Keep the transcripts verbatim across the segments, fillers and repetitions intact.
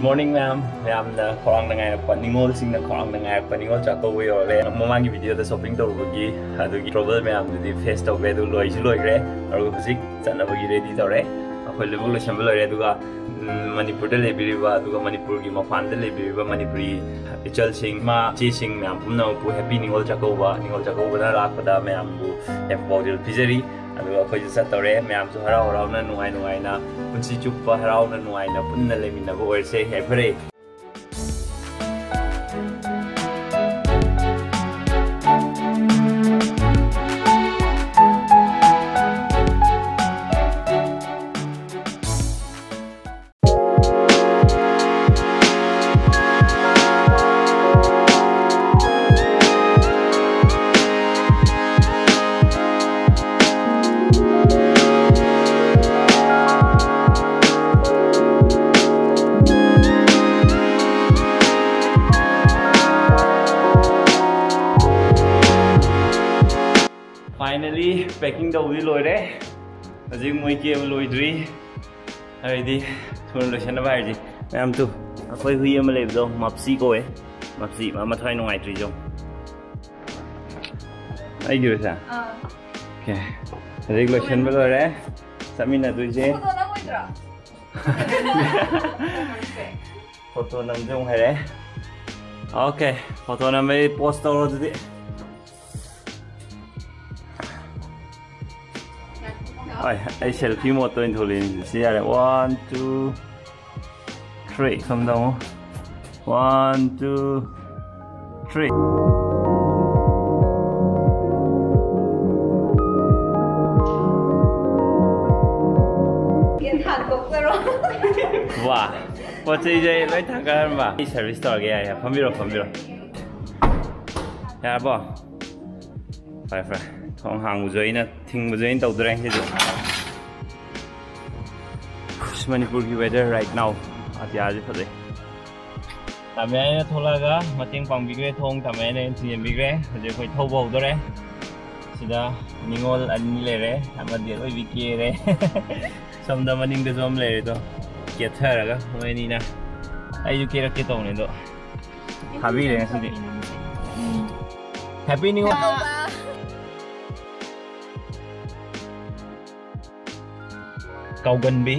Morning ꯃꯌꯥꯝ, ꯃꯌꯥꯝꯅ ꯈꯧꯔꯥꯡꯅ ꯉꯥꯏꯔꯛꯄ, ꯅꯤꯉꯣꯜꯁꯤꯡꯅ ꯈꯧꯔꯥꯡꯅ ꯉꯥꯏꯔꯛꯄ ꯅꯤꯉꯣꯜ ꯆꯥꯛꯀꯧꯕ ꯌꯧꯔꯛꯂꯦ꯫ ꯃꯃꯥꯡꯒꯤ ꯚꯤꯗꯤꯑꯣꯗ ꯁꯣꯄꯤꯡ ꯇꯧꯔꯨꯕꯒꯤ ꯑꯗꯨꯒꯤ ꯇ꯭ꯔꯣꯕꯜ ꯃꯌꯥꯝꯗꯨꯗꯤ ꯐꯦꯁ ꯇꯧꯈ꯭ꯔꯦ, ꯑꯗꯨ ꯂꯣꯏꯁꯨ ꯂꯣꯏꯈ꯭ꯔꯦ꯫ ꯑꯗꯨꯒ ꯍꯧꯖꯤꯛ ꯆꯠꯅꯕꯒꯤ ꯔꯦꯗꯤ ꯇꯧꯔꯦ꯫ ꯑꯩꯈꯣꯏ ꯂꯣꯏꯅꯃꯛ ꯂꯣꯏꯁꯤꯟꯕ ꯂꯣꯏꯔꯦ꯫ ꯑꯗꯨꯒ ꯎꯝ, ꯃꯅꯤꯄꯨꯔꯗ ꯂꯩꯕꯤꯔꯤꯕ ꯑꯗꯨꯒ ꯃꯅꯤꯄꯨꯔꯒꯤ ꯃꯄꯥꯟꯗ ꯂꯩꯕꯤꯔꯤꯕ ꯃꯅꯤꯄꯨꯔꯤ ꯏꯆꯜꯁꯤꯡ, ꯏꯃꯥ, ꯏꯆꯦꯁꯤꯡ ꯃꯌꯥꯝ ꯄꯨꯝꯅꯃꯛꯄꯨ ꯍꯦꯄꯤ ꯅꯤꯉꯣꯜ ꯆꯥꯛꯀꯧꯕ, ꯅꯤꯉꯣꯜ ꯆꯥꯛꯀꯧꯕꯗ ꯂꯥꯛꯄꯗ ꯃꯌꯥꯝꯕꯨ ꯌꯥꯏꯐ ꯄꯥꯎꯖꯦꯜ ꯄꯤꯖꯔꯤ꯫ ꯑꯗꯨꯒ ꯑꯩꯈꯣꯏꯁꯨ ꯆꯠꯇꯧꯔꯦ꯫ ꯃꯌꯥꯝꯁꯨ ꯍꯔꯥꯎ ꯍꯔꯥꯎꯅ, ꯅꯨꯡꯉꯥꯏ ꯅꯨꯡꯉꯥꯏꯅ, ꯄꯨꯟꯁꯤ ꯆꯨꯞꯄ ꯍꯔꯥꯎꯅ ꯅꯨꯡꯉꯥꯏꯅ ꯄꯨꯟꯅ ꯂꯩꯃꯤꯟꯅꯕ ꯑꯣꯏꯔꯁꯦ꯫ ꯌꯥꯏꯐꯔꯦ꯫ Finally packing ꯇꯧꯕꯗꯤ ꯂꯣꯏꯔꯦ꯫ ꯍꯧꯖꯤꯛ ꯃꯣꯏ ꯀꯦꯕ ꯂꯣꯏꯗ꯭ꯔꯤ꯫ ꯍꯥꯏꯗꯤ ꯊꯨꯅ ꯂꯣꯏꯁꯟꯅꯕ ꯍꯥꯏꯔꯗꯤ꯫ ꯃꯌꯥꯝ ꯇꯨ, ꯑꯩꯈꯣꯏ ꯍꯨꯏ ꯑꯃ ꯂꯩꯕꯗꯣ ꯃꯞꯁꯤ ꯀꯧꯋꯦ꯫ ꯃꯞꯁꯤ, ꯃꯥ ꯃꯊ꯭ꯋꯥꯏ ꯅꯨꯡꯉꯥꯏꯇ꯭ꯔꯤꯁꯦ ꯌꯦꯡꯉꯨ꯫ ꯑꯩꯒꯤ ꯑꯣꯏꯁꯦ? ꯑꯥ꯫ Okay꯫ ꯍꯧꯖꯤꯛ ꯂꯣꯏꯁꯟꯕ ꯂꯣꯏꯔꯦ꯫ ꯆꯠꯃꯤꯟꯅꯗꯣꯏꯁꯦ꯫ ꯐꯣꯇꯣ ꯅꯝꯃꯣꯏꯗ꯭ꯔꯣ? ꯐꯣꯇꯣ ꯅꯝꯖꯧ ꯍꯥꯏꯔꯦ꯫ Okay, ꯐꯣꯇꯣ ꯅꯝꯕꯩ ꯄꯣꯁ ꯇꯧꯔꯣ ꯑꯗꯨꯗꯤ꯫ ꯍꯣꯏ, ꯑꯩ ꯁꯦꯜꯐꯤ ꯃꯣꯠꯇ ꯑꯣꯏꯅ ꯊꯣꯛꯂꯛꯏꯅꯤ꯫ ꯁꯤ ꯌꯥꯔꯦ꯫ One, two, three꯫ ꯁꯣꯝꯗ ꯑꯃꯨꯛ꯫ One, two, three꯫ ꯌꯦꯟ ꯍꯥꯟꯗꯣꯛꯆꯔꯣ꯫ ꯋꯥ, ꯄꯣꯠ ꯆꯩꯁꯦ ꯑꯩ ꯂꯣꯏ ꯊꯥꯡꯒꯠꯍꯟꯕ꯫ ꯑꯩ ꯁꯔꯚꯤꯁ ꯇꯧꯔꯒꯦ꯫ ꯌꯥꯔꯦ, ꯌꯥꯔꯦ, ꯐꯝꯕꯤꯔꯣ, ꯐꯝꯕꯤꯔꯣ꯫ ꯌꯥꯔꯕꯣ? ꯐꯔꯦ, ꯐꯔꯦ꯫ ꯊꯣꯡ ꯍꯥꯡꯕꯁꯨ ꯑꯩꯅ, ꯊꯤꯡꯕꯁꯨ ꯑꯩꯅ ꯇꯧꯗꯣꯔꯦ ꯉꯁꯤꯗꯤ꯫ ꯑꯁ, ꯃꯅꯤꯄꯨꯔꯒꯤ weather right now ꯑꯇꯤꯌꯥꯁꯦ ꯐꯖꯩ꯫ ꯇꯥꯃꯌꯥꯏꯅ ꯊꯣꯛꯂꯛꯑꯒ ꯃꯇꯦꯡ ꯄꯥꯡꯕꯤꯈ꯭ꯔꯦ, ꯊꯣꯡ ꯇꯥꯃꯌꯥꯏꯅ ꯑꯩꯅ ꯊꯤꯡꯖꯤꯟꯕꯤꯈ꯭ꯔꯦ꯫ ꯍꯧꯖꯤꯛ ꯑꯩꯈꯣꯏ ꯊꯧꯕ ꯍꯧꯗꯣꯔꯦ꯫ ꯁꯤꯗ ꯅꯤꯉꯣꯜ ꯑꯅꯤ ꯂꯩꯔꯦ, ꯑꯃꯗꯤ ꯑꯔꯣꯏꯕꯤ ꯀꯦꯔꯦ꯫ ꯁꯣꯝꯗ ꯃꯅꯤꯡꯗꯁꯨ ꯑꯃ ꯂꯩꯔꯦꯗꯣ, ꯀꯦꯊꯔꯒ ꯃꯣꯏ ꯑꯅꯤꯅ꯫ ꯑꯩꯁꯨ ꯀꯦꯔꯛꯀꯦ ꯇꯧꯅꯦ ꯑꯗꯣ꯫ ꯊꯥꯕꯤꯔꯦ ꯉꯁꯤꯗꯤ꯫ Happy New Year꯫ ꯀꯥꯎꯒꯟꯕꯤ꯫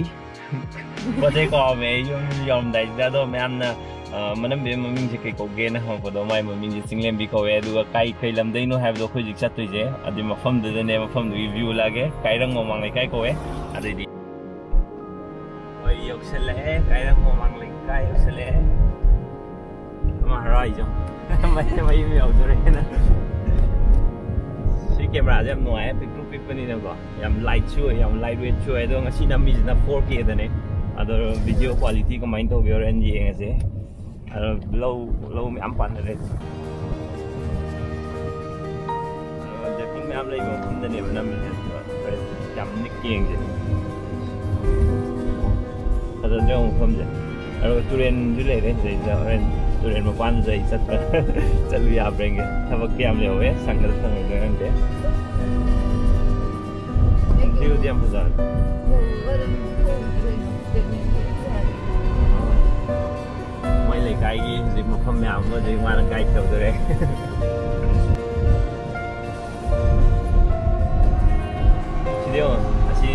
ꯄꯣꯠ ꯆꯩ ꯀꯥꯎꯔꯝꯃꯦ ꯑꯩ ꯌꯨꯝ ꯌꯧꯔꯝꯗꯥꯏꯁꯤꯗ꯫ ꯑꯗꯣ ꯃꯌꯥꯝꯅ, ꯑ, "ꯃꯅꯝꯕꯤ ꯃꯃꯤꯡꯁꯦ ꯀꯩ ꯀꯧꯒꯦꯅ?" ꯍꯪꯉꯛꯄꯗꯣ, ꯃꯥꯏ ꯃꯃꯤꯡꯁꯦ ꯆꯤꯡꯂꯦꯝꯕꯤ ꯀꯧꯋꯦ꯫ ꯑꯗꯨꯒ ꯀꯥꯏ, ꯀꯩ ꯂꯝꯗꯩꯅꯣ ꯍꯥꯏꯕꯗꯣ ꯑꯩꯈꯣꯏ ꯍꯧꯖꯤꯛ ꯆꯠꯇꯣꯏꯁꯦ꯫ ꯑꯗꯨꯏ ꯃꯐꯝꯗꯨꯗꯅꯦ, ꯃꯐꯝꯗꯨꯒꯤ view ꯎꯠꯂꯛꯑꯒꯦ꯫ ꯀꯥꯏꯔꯪ ꯃꯃꯥꯡ ꯂꯩꯀꯥꯏ ꯀꯧꯋꯦ꯫ ꯑꯗꯩꯗꯤ ꯍꯣꯏ, ꯌꯧꯁꯜꯂꯛꯑꯦ꯫ ꯀꯥꯏꯔꯪ ꯃꯃꯥꯡ ꯂꯩꯀꯥꯏ ꯌꯧꯁꯜꯂꯛꯑꯦ꯫ ꯑꯃ ꯍꯔꯥꯏꯖꯣ꯫ ꯃꯩ-, ꯃꯌꯨꯝ ꯌꯧꯗꯣꯔꯦꯅ꯫ ꯁꯤ cameraꯁꯦ ꯌꯥꯝ ꯅꯨꯡꯉꯥꯏ, ꯄꯤꯛꯇ꯭ꯔꯨ ꯄꯤꯛꯄꯅꯤꯅꯀꯣ꯫ ꯌꯥꯝ lightꯁꯨ ꯑꯣꯏ, ꯌꯥꯝ light weightꯁꯨ ꯑꯣꯏ꯫ ꯑꯗꯣ ꯉꯁꯤ ꯅꯝꯃꯤꯁꯤꯅ four Kꯗꯅꯦ꯫ ꯑꯗꯣ video quality ꯀꯃꯥꯏꯅ ꯇꯧꯒꯦ ꯍꯣꯔꯦꯟ ꯌꯦꯡꯉꯁꯦ꯫ ꯑꯗꯣ ꯂꯧ, ꯂꯧ ꯃꯌꯥꯝ ꯄꯥꯟꯅꯔꯦ꯫ ꯑꯗꯣ ꯖꯔꯀꯤꯟ ꯃꯌꯥꯝ ꯂꯩꯕ ꯃꯐꯝꯗꯅꯦꯕ ꯅꯝꯃꯤꯁꯦ꯫ ꯑꯗꯨꯒ ꯍꯣꯔꯦꯟ ꯌꯥꯝ ꯅꯤꯛ ꯌꯦꯡꯁꯦ꯫ ꯐꯖꯗ꯭ꯔꯣ ꯃꯐꯝꯁꯦ? ꯑꯗꯨꯒ ꯇꯨꯔꯦꯟꯁꯨ ꯂꯩꯔꯦ ꯁꯤꯗꯩꯁꯤꯗ꯫ ꯍꯣꯔꯦꯟ ꯇꯨꯔꯦꯟ ꯃꯄꯥꯟꯗꯨꯗ ꯑꯩ ꯆꯠꯄ, ꯆꯠꯂꯨ ꯌꯥꯕ꯭ꯔꯥ ꯌꯦꯡꯒꯦ꯫ ꯊꯕꯛꯇꯤ ꯌꯥꯝ ꯂꯩꯍꯧꯋꯦ, ꯁꯪꯒꯗ꯭ꯔꯥ ꯁꯪꯉꯣꯏꯗ꯭ꯔꯥ ꯈꯪꯗꯦ꯫ Viewꯗꯤ ꯌꯥꯝ ꯐꯖꯔꯦ꯫ ꯃꯣꯏ ꯂꯩꯀꯥꯏꯒꯤ ꯍꯧꯖꯤꯛ ꯃꯐꯝ ꯃꯌꯥꯝ ꯑꯃ ꯍꯧꯖꯤꯛ ꯃꯥꯅ guide ꯇꯧꯗꯣꯔꯦ꯫ ꯁꯤꯗ ꯌꯦꯡꯉꯣ, ꯑꯁꯤ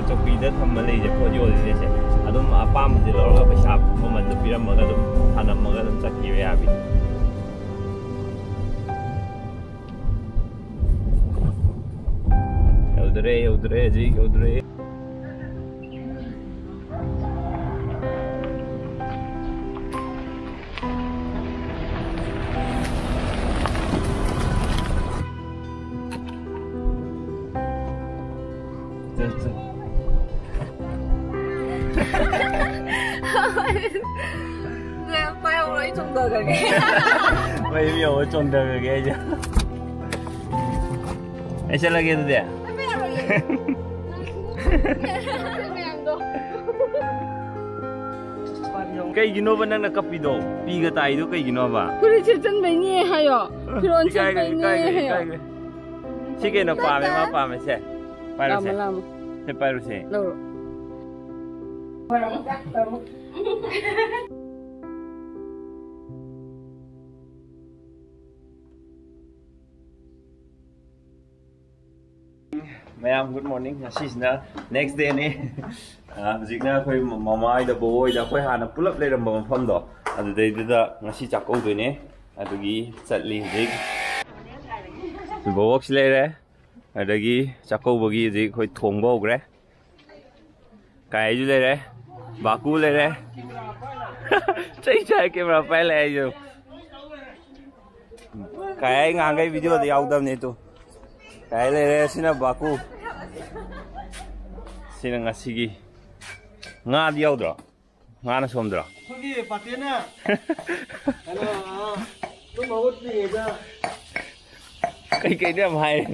ꯆꯧꯀ꯭ꯔꯤꯗ ꯊꯝꯃ ꯂꯩꯔꯤꯁꯦ, ꯄꯣꯠ ꯌꯣꯜꯂꯤꯁꯦ, ꯁꯦ ꯑꯗꯨꯝ ꯑꯄꯥꯝꯕꯁꯦ ꯂꯧꯔꯒ ꯄꯩꯁꯥ ꯃꯃꯜꯗꯣ ꯄꯤꯔꯝꯃꯒ ꯑꯗꯨꯝ ꯊꯅꯝꯃꯒ ꯑꯗꯨꯝ ꯆꯠꯈꯤꯕ ꯌꯥꯕꯤ꯫ ꯌꯧꯗ꯭ꯔꯦ, ꯌꯧꯗ꯭ꯔꯦ, ꯍꯧꯖꯤꯛ ꯌꯧꯗ꯭ꯔꯦ꯫ ꯅꯪ ꯄꯥꯏꯍꯧꯔꯣ, ꯑꯩ ꯆꯣꯡꯊꯈ꯭ꯔꯒꯦ꯫ ꯃꯌꯨꯝ ꯌꯧꯔ ꯆꯣꯡꯊꯈ꯭ꯔꯒꯦ ꯑꯩꯁꯨ꯫ ꯑꯩ ꯆꯠꯂꯒꯦ ꯑꯗꯨꯗꯤ꯫ ꯆꯠꯄ ꯌꯥꯔꯣꯏꯌꯦ꯫ ꯅꯪ ꯃꯌꯥꯝꯗꯣ꯫ ꯀꯩꯒꯤꯅꯣꯕ ꯅꯪꯅ ꯀꯞꯄꯤꯗꯣ? ꯄꯤꯒ ꯇꯥꯏꯗꯣ ꯀꯩꯒꯤꯅꯣꯕ? ꯐꯨꯔꯤꯠ ꯁꯦꯠꯆꯟꯕꯩꯅꯦ ꯍꯥꯏꯌꯣ꯫ ꯐꯤꯔꯣꯟ ꯏꯀꯥꯏꯒ꯭ꯔꯦ, ꯁꯦꯠꯄꯩꯅꯦ ꯏꯀꯥꯏꯒ꯭ꯔꯦ, ꯍꯥꯏꯌꯣ꯫ ꯏꯀꯥꯏꯒ꯭ꯔꯦ꯫ ꯁꯤ ꯀꯩꯅꯣ ꯄꯥꯝꯃꯦ, ꯃꯥ ꯄꯥꯝꯃꯦ꯫ ꯁꯦ, ꯄꯥꯏꯔꯨꯁꯦ꯫ ꯂꯥꯝꯃꯣ, ꯂꯥꯝꯃꯣ꯫ ꯁꯦ, ꯄꯥꯏꯔꯨꯁꯦ꯫ ꯂꯧꯔꯣ꯫ ꯃꯌꯥꯝ, good morning. ꯉꯁꯤꯁꯤꯅ next dayꯅꯤ꯫ ꯑ, ꯍꯧꯖꯤꯛꯅ ꯑꯩꯈꯣꯏ ꯃꯃꯥ ꯍꯣꯏꯗ, ꯕꯣꯕꯣ ꯍꯣꯏꯗ, ꯑꯩꯈꯣꯏ ꯍꯥꯟꯅ ꯄꯨꯂꯞ ꯂꯩꯔꯝꯕ ꯃꯐꯝꯗꯣ, ꯑꯗꯨꯗꯩꯗꯨꯗ ꯉꯁꯤ ꯆꯥꯛꯀꯧꯗꯣꯏꯅꯦ꯫ ꯑꯗꯨꯒꯤ ꯆꯠꯂꯤ ꯍꯧꯖꯤꯛ꯫ ꯕꯣꯕꯣꯛꯁꯤ ꯂꯩꯔꯦ꯫ ꯑꯗꯒꯤ ꯆꯥꯛꯀꯧꯕꯒꯤ ꯍꯧꯖꯤꯛ ꯑꯩꯈꯣꯏ ꯊꯣꯡꯕ ꯍꯧꯈ꯭ꯔꯦ꯫ ꯀꯥꯏꯁꯨ ꯂꯩꯔꯦ, ꯕꯥꯀꯨ ꯂꯩꯔꯦ꯫ ꯆꯩ ꯆꯥꯏ, ꯀꯦꯃꯦꯔꯥ ꯄꯥꯏ ꯂꯩ ꯑꯩꯁꯨ꯫ ꯀꯥꯏ ꯉꯥꯡꯈꯩ ꯚꯤꯗꯤꯑꯣꯗ ꯌꯥꯎꯗꯕꯅꯦ ꯇꯨ꯫ ꯀꯥꯏ ꯂꯩꯔꯦ, ꯁꯤꯅ ꯕꯥꯀꯨ꯫ ꯁꯤꯅ ꯉꯁꯤꯒꯤ ꯉꯥꯗꯤ ꯌꯥꯎꯗ꯭ꯔꯣ? ꯉꯥꯅ ꯁꯣꯝꯗ꯭ꯔꯣ? ꯑꯩꯈꯣꯏꯒꯤ ꯄꯥꯇꯦꯅ ꯀꯩꯅꯣ, ꯑꯥ, ꯑꯗꯨꯝ ꯍꯧꯒꯠꯇ꯭ꯔꯤꯉꯩꯗ ꯀꯩꯀꯩꯅꯣ ꯌꯥꯝ ꯍꯥꯏꯔꯦ꯫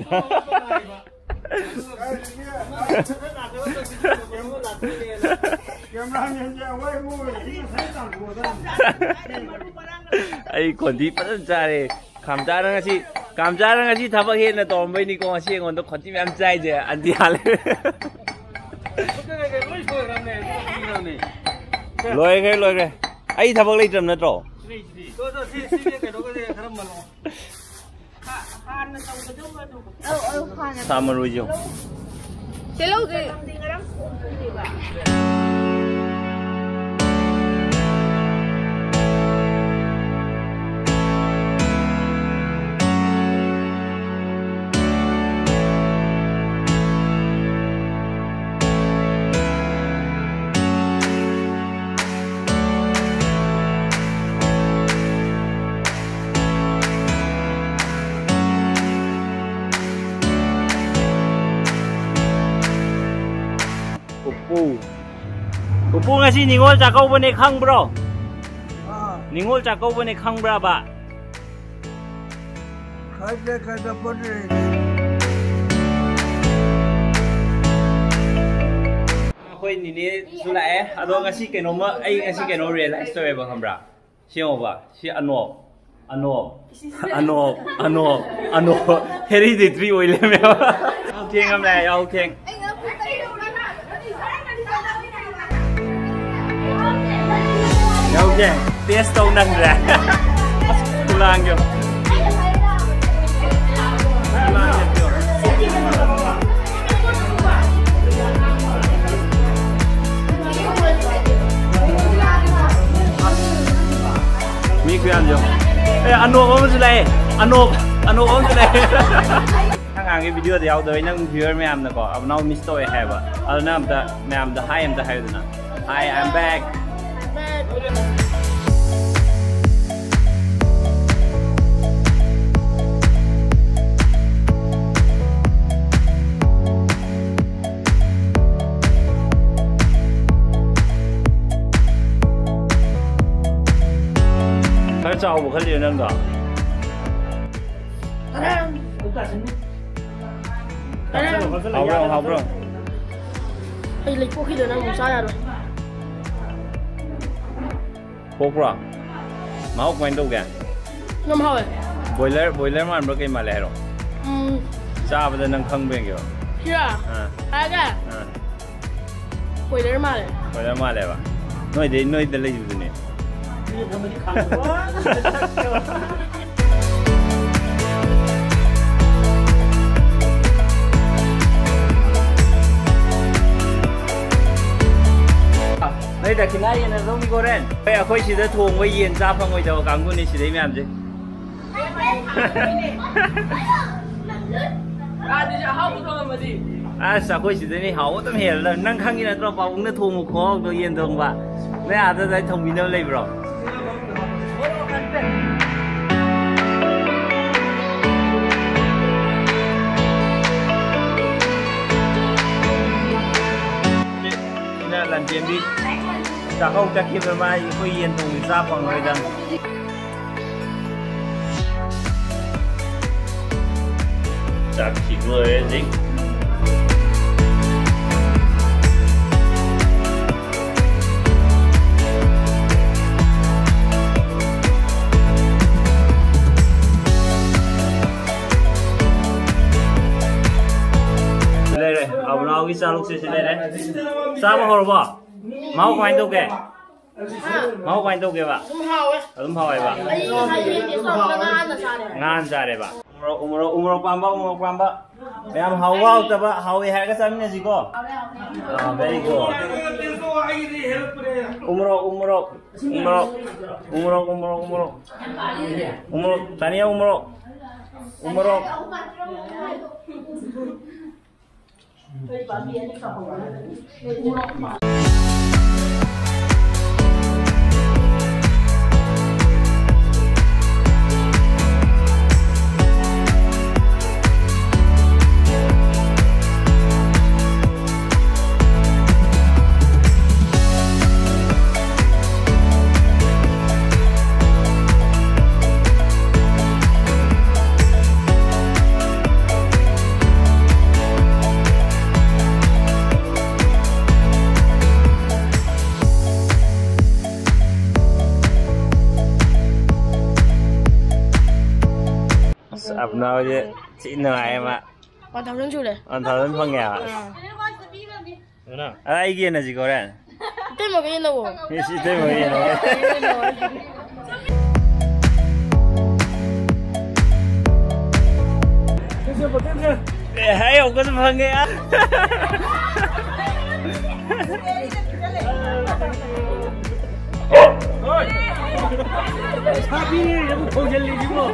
ꯑꯩ ꯈꯣꯟꯊꯤ ꯐꯖꯅ ꯆꯥꯔꯦ꯫ ꯈꯥꯝꯆꯥꯅ ꯉꯁꯤ, ꯈꯥꯝꯆꯥꯅ ꯉꯁꯤ ꯊꯕꯛ ꯍꯦꯟꯅ ꯇꯧꯔꯝꯕꯩꯅꯤꯀꯣ ꯉꯁꯤ ꯑꯩꯉꯣꯟꯗ ꯈꯣꯟꯊꯤ ꯃꯌꯥꯝ ꯆꯥꯏꯁꯦ꯫ ꯑꯟꯇꯤ ꯍꯥꯜꯂꯦ꯫ ꯂꯣꯏꯈ꯭ꯔꯦ, ꯂꯣꯏꯈ꯭ꯔꯦ꯫ ꯑꯩ ꯊꯕꯛ ꯂꯩꯇ꯭ꯔꯕ ꯅꯠꯇ꯭ꯔꯣ? ꯁꯥ ꯃꯔꯣꯏꯁꯦ ꯌꯦꯡꯉꯨ꯫ ꯇꯤꯜꯍꯧꯗꯤ꯫ ꯄꯨꯄꯨ꯫ ꯄꯨꯄꯨ, ꯉꯁꯤ ꯅꯤꯉꯣꯜ ꯆꯥꯛꯀꯧꯕꯅꯦ ꯈꯪꯕ꯭ꯔꯣ? ꯑꯥ꯫ ꯅꯤꯉꯣꯜ ꯆꯥꯛꯀꯧꯕꯅꯦ ꯈꯪꯕ꯭ꯔꯕ? ꯈꯪꯗꯦ, ꯀꯩꯗꯧꯕꯅꯦ? ꯑꯩꯈꯣꯏ ꯅꯤꯅꯦꯁꯨ ꯂꯥꯛꯑꯦ꯫ ꯑꯗꯣ ꯉꯁꯤ ꯀꯩꯅꯣꯝꯃ, ꯑꯩ ꯉꯁꯤ ꯀꯩꯅꯣ realize ꯇꯧꯋꯦꯕ, ꯈꯪꯕ꯭ꯔꯥ? ꯁꯤ ꯌꯦꯡꯉꯣꯕ, ꯁꯤ ꯑꯅꯣꯞ, ꯑꯅꯣꯞ, ꯑꯅꯣꯞ, ꯑꯅꯣꯞ, ꯑꯅꯣꯞ, hereditary ꯑꯣꯏ ꯂꯩꯔꯝꯃꯦꯕ꯫ ꯌꯥꯍꯧ ꯊꯦꯡꯉꯝꯃꯦ, ꯌꯥꯍꯧ ꯊꯦꯡ꯫ ꯌꯥꯍꯧ ꯊꯦꯡ꯫ Test ꯇꯧ ꯅꯪꯗ꯭ꯔꯦ꯫ ꯑꯁ, ꯈꯨꯂꯥꯡꯒꯤ꯫ ꯈꯨꯂꯥꯡꯒꯤ꯫ ꯑꯅꯣꯞ ꯑꯃꯁꯨ ꯂꯩ꯫ ꯑꯅꯣꯞ ꯑꯅꯣꯞ ꯑꯃꯁꯨ ꯂꯩ꯫ ꯑꯉꯥꯡꯒꯤ ꯚꯤꯗꯤꯑꯣꯗ ꯌꯥꯎꯗꯕꯩ ꯅꯪ ꯚ꯭ꯌꯨꯋꯔ ꯃꯌꯥꯝꯅꯀꯣ ꯑꯕꯅꯥꯎ ꯃꯤꯁ ꯇꯧꯋꯦ ꯍꯥꯏꯕ꯫ ꯑꯗꯨꯅ ꯑꯝꯇ ꯃꯌꯥꯝꯗ ꯍꯥꯏ ꯑꯝꯇ ꯍꯥꯏꯌꯨꯗꯅ꯫ Hi, I'm back. ꯈꯔ ꯆꯥꯎꯕ ꯈꯜꯂꯤꯔꯣ ꯅꯪꯗꯣ? ꯍꯥꯎꯕ꯭ꯔꯣ, ꯍꯥꯎꯕ꯭ꯔꯣ? ꯑꯩ ꯂꯩꯊꯣꯛꯈꯤꯗꯅ ꯑꯃꯨꯛ ꯆꯥ ꯌꯥꯔꯣꯏ꯫ ꯄꯣꯛꯄ꯭ꯔꯣ? ꯃꯍꯥꯎ ꯀꯃꯥꯏꯅ ꯇꯧꯒꯦ? ꯌꯥꯝ ꯍꯥꯎꯋꯦ꯫ ꯕꯣꯏꯂꯔ, ꯕꯣꯏꯂꯔ ꯃꯥꯟꯕ꯭ꯔꯥ ꯀꯩ ꯃꯥꯜꯂꯦ ꯍꯥꯏꯔꯣ? ꯎꯝ꯫ ꯆꯥꯕꯗ ꯅꯪ ꯈꯪꯕ꯭ꯔꯥ ꯌꯦꯡꯒꯦꯕ꯫ ꯁꯤꯔꯣ? ꯑꯥ꯫ ꯍꯥꯏꯔꯒꯦ꯫ ꯑꯥ꯫ ꯀꯣꯏꯂꯔ ꯃꯥꯜꯂꯦ꯫ ꯀꯣꯏꯂꯔ ꯃꯥꯜꯂꯦꯕ꯫ ꯅꯣꯏꯗꯤ, ꯅꯣꯏꯗ ꯂꯩꯕꯗꯨꯅꯦ꯫ ꯅꯣꯏ ꯗꯈꯤꯅꯥ ꯌꯦꯟꯅꯗꯧꯅꯤꯀꯣ ꯍꯣꯔꯦꯟ꯫ ꯑꯩꯈꯣꯏ ꯁꯤꯗ ꯊꯣꯡꯕ ꯌꯦꯟ ꯆꯥ ꯐꯪꯉꯣꯏꯗꯕ ꯀꯥꯡꯕꯨꯅꯤ ꯁꯤꯗꯩ ꯃꯌꯥꯝꯁꯦ꯫ ꯑꯗꯨꯁꯨ ꯑꯍꯥꯎꯕ ꯊꯣꯡꯉꯝꯃꯗꯤ꯫ ꯑꯁ, ꯑꯩꯈꯣꯏ ꯁꯤꯗꯅꯤ ꯍꯥꯎꯕ ꯑꯗꯨꯝ ꯍꯦꯜꯂꯗꯕꯅꯤ꯫ ꯅꯪ ꯈꯪꯉꯤ ꯅꯠꯇ꯭ꯔꯣ, ꯄꯥꯕꯨꯡꯅ ꯊꯣꯡꯕ ꯈꯨꯍꯥꯎꯗꯣ, ꯌꯦꯟ ꯊꯣꯡꯕ? ꯅꯣꯏ ꯑꯥꯗ ꯑꯗꯨꯃꯥꯏꯅ ꯊꯣꯡꯕꯤꯅꯕ ꯂꯩꯕ꯭ꯔꯣ? ꯁꯤꯅ ꯂꯟꯆꯦꯟꯕꯤ ꯆꯥꯛꯀꯧ ꯆꯠꯈꯤꯕ, ꯃꯥ ꯑꯩꯈꯣꯏ ꯌꯦꯟ ꯊꯣꯡꯕ ꯆꯥ ꯐꯪꯉꯔꯣꯏꯗ꯫ ꯆꯥꯛ ꯊꯤꯕ ꯂꯣꯏꯔꯦ ꯍꯧꯖꯤꯛ꯫ ꯂꯩꯔꯦ, ꯑꯕꯨꯅꯥꯎꯒꯤ ꯆꯥꯂꯨꯛꯁꯦ ꯁꯤ ꯂꯩꯔꯦ꯫ ꯆꯥꯕ ꯍꯧꯔꯕꯣ? ꯃꯍꯥꯎ ꯀꯃꯥꯏꯅ ꯇꯧꯒꯦ? ꯃꯍꯥꯎ ꯀꯃꯥꯏꯅ ꯇꯧꯒꯦꯕ? ꯑꯗꯨꯝ ꯍꯥꯎꯋꯦ꯫ ꯑꯗꯨꯝ ꯍꯥꯎꯋꯦꯕ? ꯑꯩ ꯉꯁꯥꯏ ꯌꯦꯟ ꯇꯦꯁ ꯇꯧꯕꯗ ꯉꯥ ꯍꯥꯟꯅ ꯆꯥꯔꯦ꯫ ꯉꯥ ꯍꯥꯟꯅ ꯆꯥꯔꯦꯕ? ꯎꯃꯣꯔꯣꯛ, ꯎꯃꯣꯔꯣꯛ, ꯎꯃꯣꯔꯣꯛ ꯄꯥꯝꯕ, ꯎꯃꯣꯔꯣꯛ ꯄꯥꯝꯕ꯫ ꯃꯌꯥꯝ ꯍꯥꯎꯕ ꯍꯥꯎꯇꯕ, ꯍꯥꯎꯋꯦ ꯍꯥꯏꯔꯒ ꯆꯥꯃꯤꯟꯅꯁꯤꯀꯣ꯫ ꯑꯥ, very good. ꯎꯃꯣꯔꯣꯛ, ꯎꯃꯣꯔꯣꯛ, ꯎꯃꯣꯔꯣꯛ, ꯎꯃꯣꯔꯣꯛ, ꯎꯃꯣꯔꯣꯛ, ꯎꯃꯣꯔꯣꯛ꯫ ꯎꯃꯣꯔꯣꯛ, ꯇꯥꯅꯤꯌꯥ, ꯎꯃꯣꯔꯣꯛ꯫ ꯎꯃꯣꯔꯣꯛ꯫ ꯑꯁ, ꯑꯕꯅꯥꯎꯁꯦ ꯊꯤ ꯅꯨꯡꯉꯥꯏꯌꯦ ꯃꯥ꯫ ꯋꯥꯟ ꯊꯥꯎꯖꯟ ꯁꯨꯔꯦ꯫ ꯋꯥꯟ ꯊꯥꯎꯖꯟ ꯐꯪꯉꯦ ꯍꯥꯏꯕ꯫ ꯑꯥ꯫ ꯑꯗ ꯑꯩꯒꯤ ꯌꯦꯟꯅꯁꯤꯀꯣ ꯍꯣꯔꯦꯟ꯫ ꯏꯇꯩꯃꯒ ꯌꯦꯟꯅꯧꯋꯣ꯫ ꯏꯁ, ꯏꯇꯩꯃꯒ ꯌꯦꯟꯅꯧꯋꯣ꯫ ꯑꯦ, ꯍꯥꯏ ꯑꯃꯨꯛꯀꯁꯨ ꯐꯪꯉꯦ꯫ ꯄꯩꯁꯥ ꯄꯤꯔꯦ, ꯑꯃꯨꯛ ꯈꯣꯡꯖꯤꯜꯂꯤꯁꯤꯕꯣ꯫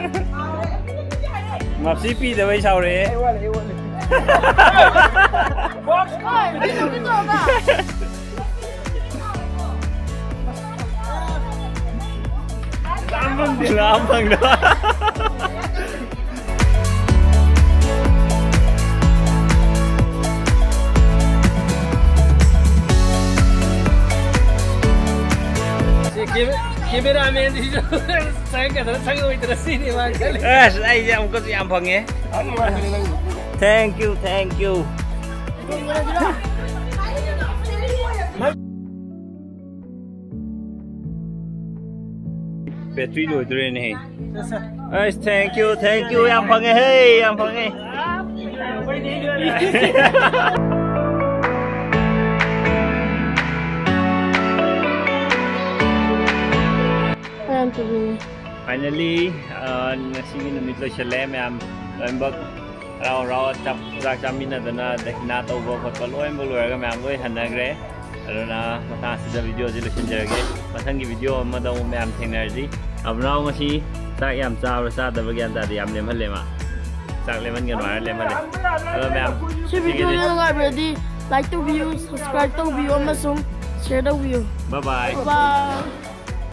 ꯃꯞꯁꯤ ꯄꯤꯗꯕꯩ ꯁꯥꯎꯔꯛꯑꯦ꯫ ꯑꯩ ꯋꯥꯠꯂꯤ, ꯑꯩ ꯋꯥꯠꯂꯤ꯫ ꯂꯥꯝ ꯐꯪꯗꯦ, ꯂꯥꯝ ꯐꯪꯗꯕ꯫ ꯁꯤ ꯀꯦꯃꯦ-, ꯀꯦꯃꯦꯔꯥꯃꯦꯟꯁꯤꯁꯨ ꯆꯪꯉꯛꯀꯗ꯭ꯔꯥ ꯆꯪꯉꯛꯑꯣꯏꯗ꯭ꯔꯥ ꯁꯤꯅꯤ ꯃꯥ ꯈꯜꯂꯤ꯫ ꯑꯁ, ꯑꯩꯁꯦ ꯑꯃꯨꯛꯀꯁꯨ ꯌꯥꯝ ꯐꯪꯉꯦ꯫ ꯌꯥꯝ ꯅꯨꯡꯉꯥꯏꯕꯅꯦ ꯅꯪ꯫ Thank you, thank you. Battery ꯂꯣꯏꯗꯣꯔꯦꯅꯦꯍꯦ꯫ ꯑꯁ, thank you, thank you, ꯌꯥꯝ ꯐꯪꯉꯦ ꯍꯦ, ꯌꯥꯝ ꯐꯪꯉꯦ꯫ ꯌꯥꯝ ꯆꯨꯝꯃꯤꯅꯦ꯫ Finally, ꯉꯁꯤꯒꯤ ꯅꯨꯃꯤꯠ ꯂꯣꯏꯁꯜꯂꯦ꯫ ꯃꯌꯥꯝ ꯂꯣꯏꯅꯃꯛ ꯍꯔꯥꯎ ꯍꯔꯥꯎ ꯆꯥꯛ ꯆꯥꯃꯤꯟꯅꯗꯅ ꯗꯈꯤꯅꯥ ꯇꯧꯕ ꯈꯣꯠꯄ ꯂꯣꯏꯅꯃꯛ ꯂꯣꯏꯔꯒ ꯃꯌꯥꯝ ꯂꯣꯏ ꯍꯟꯅꯈ꯭ꯔꯦ꯫ ꯑꯗꯨꯅ ꯃꯇꯥꯡꯁꯤꯗ ꯚꯤꯗꯤꯑꯣꯁꯦ ꯂꯣꯏꯁꯤꯟꯖꯔꯒꯦ꯫ ꯃꯊꯪꯒꯤ ꯚꯤꯗꯤꯑꯣ ꯑꯃꯗ ꯑꯃꯨꯛ ꯃꯌꯥꯝ ꯊꯦꯡꯅꯔꯁꯤ꯫ ꯑꯕꯨꯅꯥꯎ ꯉꯁꯤ ꯆꯥꯛ ꯌꯥꯝ ꯆꯥꯕ꯭ꯔꯥ ꯆꯥꯗꯕ꯭ꯔꯥ ꯒ꯭ꯌꯥꯟ ꯇꯥꯗꯦ, ꯌꯥꯝ ꯂꯦꯝꯍꯜꯂꯦ ꯃꯥ꯫ ꯆꯥꯛ ꯂꯦꯝꯍꯟꯒꯅꯨ ꯍꯥꯏꯔ ꯂꯦꯝꯍꯜꯂꯦ꯫ ꯑꯗꯣ ꯃꯌꯥꯝ ꯁꯤ ꯚꯤꯗꯤꯑꯣ ꯅꯨꯡꯉꯥꯏꯕꯗꯤ like ꯇꯧꯕꯤꯌꯨ, subscribe ꯇꯧꯕꯤꯌꯨ ꯑꯃꯁꯨꯡ share ꯇꯧꯕꯤꯌꯨ꯫ Bye bye. Bye.